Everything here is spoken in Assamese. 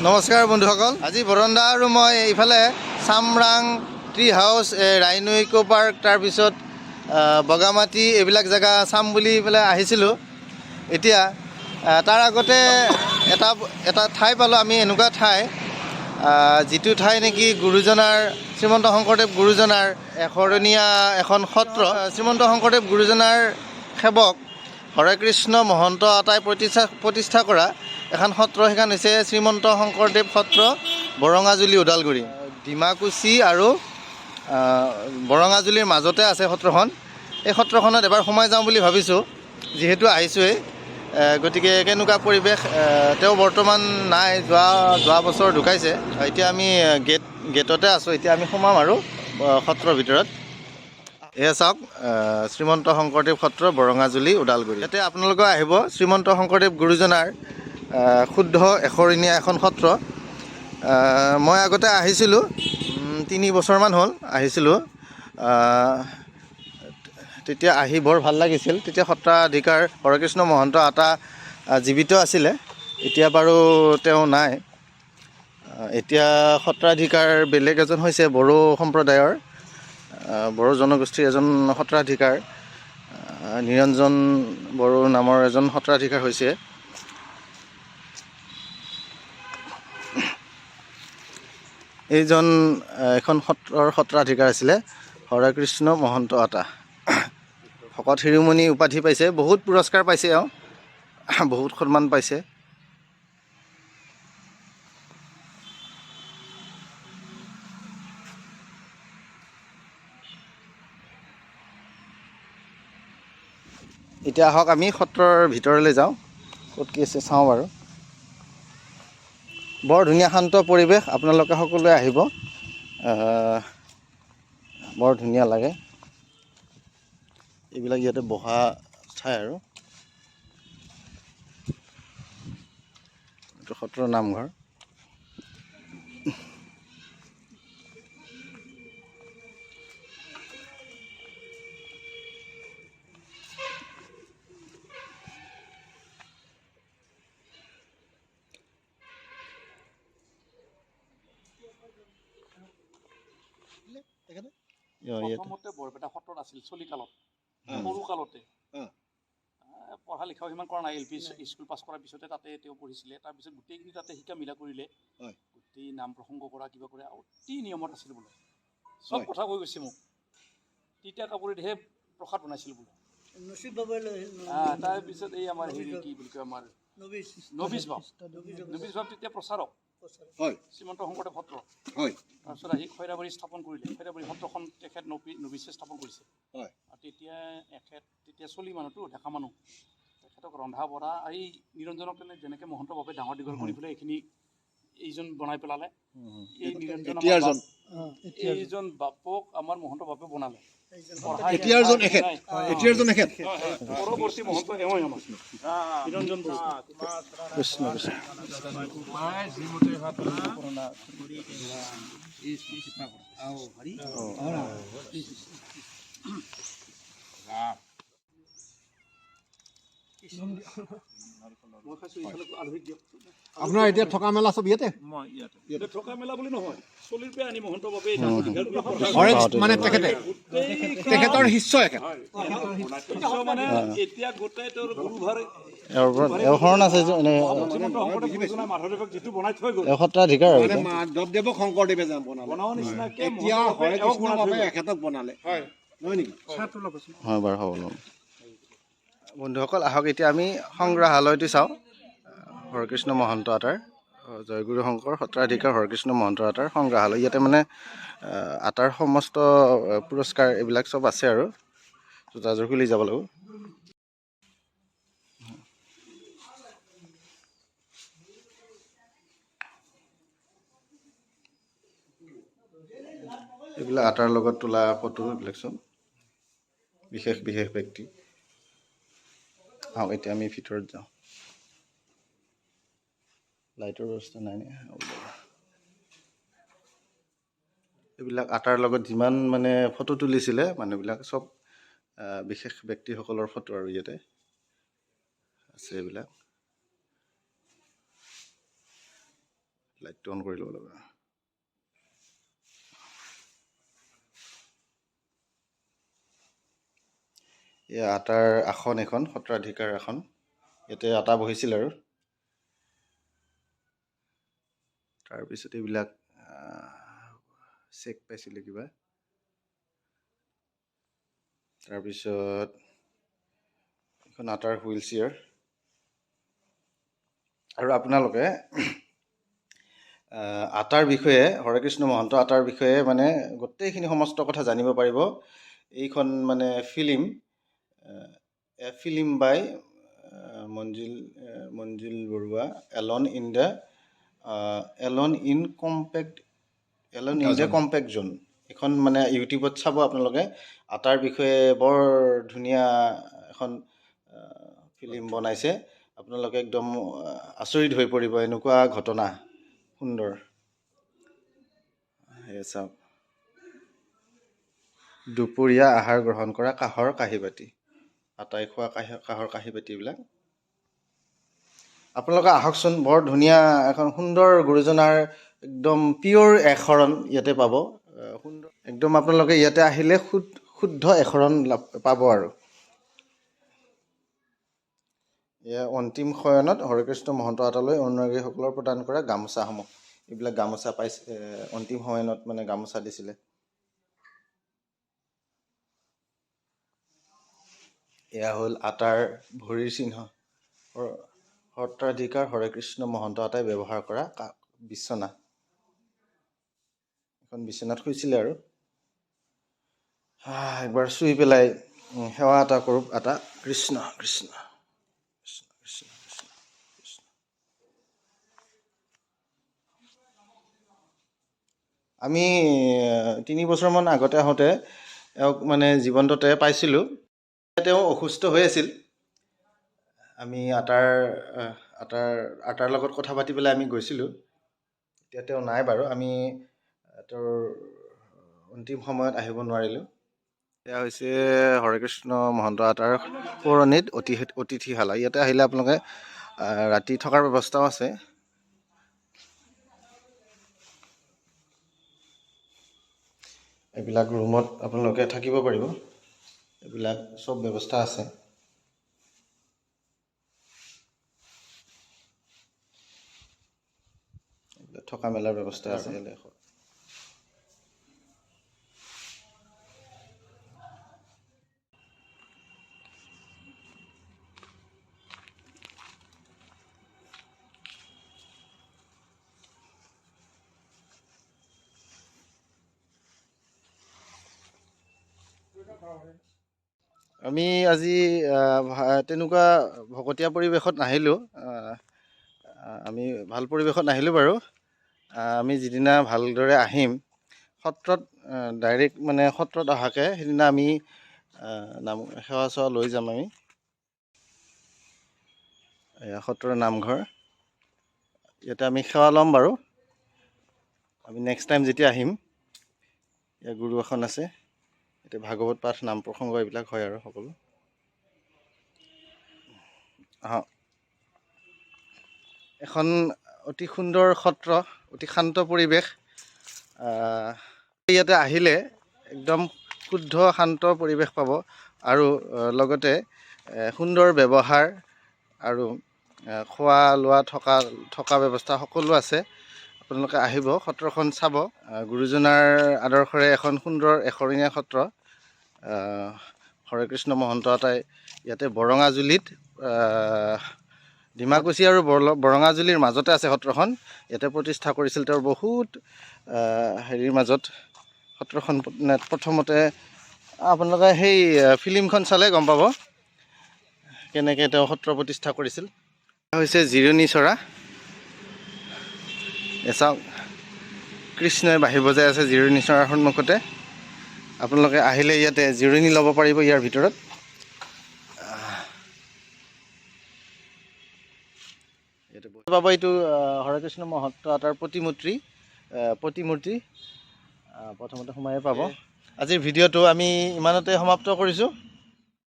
নমস্কাৰ বন্ধুসকল, আজি বৰন্দা আৰু মই এইফালে Samrang tree house, rhino eco park, তাৰপিছত বগামাটি এইবিলাক জেগা চাম বুলি পেলাই আহিছিলোঁ। এতিয়া তাৰ আগতে এটা এটা ঠাই পালোঁ আমি, এনেকুৱা ঠাই যিটো ঠাই নেকি গুৰুজনাৰ শ্ৰীমন্ত শংকৰদেৱ গুৰুজনাৰ এশৰণীয়া এখন সত্ৰ। শ্ৰীমন্ত শংকৰদেৱ গুৰুজনাৰ সেৱক হৰেকৃষ্ণ মহন্ত আতাই প্ৰতিষ্ঠা প্ৰতিষ্ঠা কৰা এখন সত্ৰ। সেইখন হৈছে শ্ৰীমন্ত শংকৰদেৱ সত্ৰ, বৰঙাজুলি, ওদালগুৰি। ডিমাকুচি আৰু বৰঙাজুলিৰ মাজতে আছে সত্ৰখন। এই সত্ৰখনত এবাৰ সোমাই যাওঁ বুলি ভাবিছোঁ, যিহেতু আহিছোঁৱেই। গতিকে কেনেকুৱা পৰিৱেশ, তেওঁ বৰ্তমান নাই, যোৱা যোৱা বছৰ ঢুকাইছে। এতিয়া আমি গেটতে আছোঁ, এতিয়া আমি সোমাম আৰু সত্ৰৰ ভিতৰত। এয়া চাওক, শ্ৰীমন্ত শংকৰদেৱ সত্ৰ, বৰঙাজুলি, ওদালগুৰি। ইয়াতে আপোনালোকে আহিব, শ্ৰীমন্ত শংকৰদেৱ গুৰুজনাৰ শুদ্ধ এশৰণীয়া এখন সত্ৰ। মই আগতে আহিছিলোঁ, 3 বছৰমান হ'ল আহিছিলোঁ। তেতিয়া আহি বৰ ভাল লাগিছিল। তেতিয়া সত্ৰাধিকাৰ হৰেকৃষ্ণ মহন্ত আতা জীৱিত আছিলে। এতিয়া বাৰু তেওঁ নাই। এতিয়া সত্ৰাধিকাৰ বেলেগ এজন হৈছে, বড়ো সম্প্ৰদায়ৰ, বড়ো জনগোষ্ঠীৰ এজন সত্ৰাধিকাৰ, নিৰঞ্জন বড়ো নামৰ এজন সত্ৰাধিকাৰ হৈছে। এইজন এখন সত্ৰৰ সত্ৰাধিকাৰ আছিলে হৰেকৃষ্ণ মহন্ত আতা। ভকত শিৰোমণি উপাধি পাইছে, বহুত পুৰস্কাৰ পাইছে, এওঁ বহুত সন্মান পাইছে। এতিয়া আহক আমি সত্ৰৰ ভিতৰলৈ যাওঁ, ক'ত কি আছে চাওঁ বাৰু। বৰ ধুনীয়া শান্ত পৰিৱেশ, আপোনালোকে সকলোৱে আহিব, বৰ ধুনীয়া লাগে। এইবিলাক ইয়াতে বহা ঠাই আৰু এইটো সত্ৰৰ নামঘৰ। ইয়াতে প্ৰথমতে বৰপেটা সত্ৰত আছিল চলিকালত, সৰু কালতে। পঢ়া লিখাও সিমান কৰা নাই, এল পি স্কুল পাছ কৰাৰ পিছতে তাতে তেওঁ পঢ়িছিলে। তাৰপিছত গোটেইখিনি তাতে শিকা মিলা কৰিলে। গোটেই নাম প্ৰসংগ কৰা, কিবা কৰে, অতি নিয়মত আছিল বোলে। চব কথা কৈ গৈছে মোক। তিতা কাপোৰেদিহে প্ৰসাদ বনাইছিল বোলে। নচিব বাবাই লৈ আহিল। তাৰপিছত এই আমাৰ হেৰি কি বুলি কয়, আমাৰ নবিচ। নবিচ বাপ, নবিচ বাপ তেতিয়া প্ৰচাৰক শ্ৰীমন্ত শংকৰদেৱ সত্ৰ। তাৰপিছত আহি খৈৰাবাৰী স্থাপন কৰিলে। খৈৰাবাৰী সত্ৰখন তেখেত নবিচে স্থাপন কৰিছে। আৰু তেতিয়া এখেত তেতিয়া চলি মানুহটো, ডেকা মানুহ, তেখেতক ৰন্ধা বঢ়া এই নিৰঞ্জনক তেনে যেনেকৈ মহন্ত বাপে ডাঙৰ দীঘল কৰি পেলাই এইখিনি এইজন বনাই পেলালে। এই নিৰঞ্জন আমাৰ এইজন বাপক আমাৰ মহন্ত বাপে বনালে। এতিয়াৰজন এখেত, এতিয়াৰজন এখেত। হয়, পৰৱৰ্তী মহন্ত এওঁই আমাৰ নিৰঞ্জন বৰুৱা। কৃষ্ণ কৃষ্ণ। মই খাইছোঁ, এইফালে আলহীক দিয়ক। আপোনাৰ এতিয়া থকা মেলা চব ইয়াতে? এতিয়া থকা মেলা বুলি নহয়, চলিৰ পৰা আনি মহন্ত বাপে এই ডাঙৰ দীঘল কৰি পঢ়াই হৰে মানে তেখেতে গোটেই তেখেতৰ শিষ্য এখেত। শিষ্য মানে এতিয়া গোটেই তেওঁৰ গুৰুভাৰ এওঁৰ ওপৰত এওঁ শৰণ আছে যে এনে শ্ৰীমন্ত শংকৰদেৱ গুৰুজনাই মাধৱদেৱক যিটো বনাই থৈ গ'ল, এওঁ সত্ৰাধিকাৰ আৰু মানে এতিয়া। মাধৱদেৱক শংকৰদেৱে যেন বনালে, বনোৱা নিচিনাকে এতিয়া মহন্ত বাপে এওঁক হৰেকৃষ্ণ বনাই থৈ বাপে গ'ল। এখেতক বনালে, নহয় নেকি? হয় বাৰু, হ'ব ল'ম। বন্ধুসকল, আহক এতিয়া আমি সংগ্ৰহালয়টো চাওঁ। হৰেকৃষ্ণ মহন্ত আতাৰ, জয়গুৰু শংকৰ সত্ৰাধিকাৰ হৰেকৃষ্ণ মহন্ত আতাৰ সংগ্ৰহালয়। ইয়াতে মানে আতাৰ সমস্ত পুৰস্কাৰ এইবিলাক চব আছে আৰু জোতাযোৰ খুলি যাব লাগিব। এইবিলাক আতাৰ লগত তোলা ফটো, এইবিলাক চব বিশেষ বিশেষ ব্যক্তি। আহক এতিয়া আমি ভিতৰত যাওঁ। লাইটৰ ব্যৱস্থা নাই নে? এইবিলাক আতাৰ লগত যিমান মানে ফটো তুলিছিলে মানুহবিলাক চব বিশেষ ব্যক্তিসকলৰ ফটো আৰু ইয়াতে আছে এইবিলাক। লাইটটো অন কৰি ল'ব লাগিব। এয়া আটাৰ আসন এখন, সত্ৰাধিকাৰ আসন, ইয়াতে আটা বহিছিল আৰু। তাৰপিছত এইবিলাক চেক পাইছিলে কিবা। তাৰপিছত এখন আটাৰ হুইল চেয়াৰ। আৰু আপোনালোকে আটাৰ বিষয়ে, হৰেকৃষ্ণ মহন্ত আটাৰ বিষয়ে মানে গোটেইখিনি সমস্ত কথা জানিব পাৰিব। এইখন মানে film, a film by Manjil Barua, alone in the alone in compact alone in the compact zone. এইখন মানে ইউটিউবত চাব আপোনালোকে, আটাৰ বিষয়ে বৰ ধুনীয়া এখন ফিল্ম বনাইছে। আপোনালোকে একদম আচৰিত হৈ পৰিব, এনেকুৱা ঘটনা, সুন্দৰ। এয়া চাওক, দুপৰীয়া আহাৰ গ্ৰহণ কৰা কাঁহৰ কাঁহী বাতি, আটাই খোৱা কাঁহৰ কাঁহী বাতিবিলাক। আপোনালোকে আহকচোন, বৰ ধুনীয়া এখন সুন্দৰ গুৰুজনাৰ একদম পিয়'ৰ একশৰণ ইয়াতে পাব। সুন্দৰ একদম, আপোনালোকে ইয়াতে আহিলে শুদ্ধ একশৰণ পাব। আৰু এয়া অন্তিম শয়নত হৰেকৃষ্ণ মহন্ত আতালৈ অনুৰাগীসকলৰ প্ৰদান কৰা গামোচাসমূহ, এইবিলাক গামোচা পাইছে অন্তিম শয়নত, মানে গামোচা দিছিলে। এয়া হ'ল আটাৰ ভৰিৰ চিহ্ন, সত্ৰাধিকাৰ হৰেকৃষ্ণ মহন্ত আতাই ব্যৱহাৰ কৰা বিচনা, এখন বিচনাত শুইছিলে। আৰু একবাৰ চুই পেলাই সেৱা এটা কৰোঁ আটা। কৃষ্ণ কৃষ্ণ কৃষ্ণ কৃষ্ণ কৃষ্ণ কৃষ্ণ। আমি 3 বছৰমান আগতে আহোঁতে এওঁক মানে জীৱন্ততে পাইছিলোঁ। তেওঁ অসুস্থ হৈ আছিল। আমি আটাৰ আটাৰ আটাৰ লগত কথা পাতি পেলাই আমি গৈছিলোঁ। এতিয়া তেওঁ নাই বাৰু, আমি তেওঁৰ অন্তিম সময়ত আহিব নোৱাৰিলোঁ। এয়া হৈছে হৰেকৃষ্ণ মহন্ত আতাৰ সোঁৱৰণিত অতিথিশালা। ইয়াতে আহিলে আপোনালোকে ৰাতি থকাৰ ব্যৱস্থাও আছে। এইবিলাক ৰুমত আপোনালোকে থাকিব পাৰিব, এইবিলাক চব ব্যৱস্থা আছে। এইবিলাক থকা মেলাৰ ব্যৱস্থা আছে। আমি আজি তেনেকুৱা ভকতীয়া পৰিৱেশত নাহিলোঁ, আমি ভাল পৰিৱেশত নাহিলোঁ বাৰু। আমি যিদিনা ভালদৰে আহিম সত্ৰত, ডাইৰেক্ট মানে সত্ৰত অহাকৈ সেইদিনা আমি নাম সেৱা চেৱা লৈ যাম আমি। এয়া সত্ৰৰ নামঘৰ, ইয়াতে আমি সেৱা ল'ম বাৰু। আমি নেক্সট টাইম যেতিয়া আহিম, ইয়াত গুৰু এখন আছে, এতিয়া ভাগৱত পাঠ, নাম প্ৰসংগ এইবিলাক হয় আৰু সকলো। এখন অতি সুন্দৰ সত্ৰ, অতি শান্ত পৰিৱেশ। ইয়াতে আহিলে একদম শুদ্ধ শান্ত পৰিৱেশ পাব আৰু লগতে সুন্দৰ ব্যৱহাৰ আৰু খোৱা লোৱা থকা ব্যৱস্থা সকলো আছে। আপোনালোকে আহিব, সত্ৰখন চাব। গুৰুজনাৰ আদৰ্শৰে এখন সুন্দৰ এশৰণীয়া সত্ৰ। হৰেকৃষ্ণ মহন্ত আতাই ইয়াতে বৰঙাজুলিত, ডিমাকুচি আৰু বৰঙাজুলিৰ মাজতে আছে সত্ৰখন, ইয়াতে প্ৰতিষ্ঠা কৰিছিল। তেওঁৰ বহুত হেৰিৰ মাজত সত্ৰখন প্ৰথমতে আপোনালোকে সেই ফিল্মখন চালে গম পাব কেনেকৈ তেওঁ সত্ৰ প্ৰতিষ্ঠা কৰিছিল। হৈছে জিৰণি চৰা। চাওক, কৃষ্ণই বাঁহী বজাই আছে জিৰণি চৰাৰ সন্মুখতে। আপোনালোকে আহিলে ইয়াতে জিৰণি ল'ব পাৰিব ইয়াৰ ভিতৰত। ইয়াতে পাব এইটো হৰেকৃষ্ণ মহন্ত আতাৰ প্ৰতিমূৰ্তি প্ৰথমতে সোমায়ে পাব। আজিৰ ভিডিঅ'টো আমি ইমানতে সমাপ্ত কৰিছোঁ।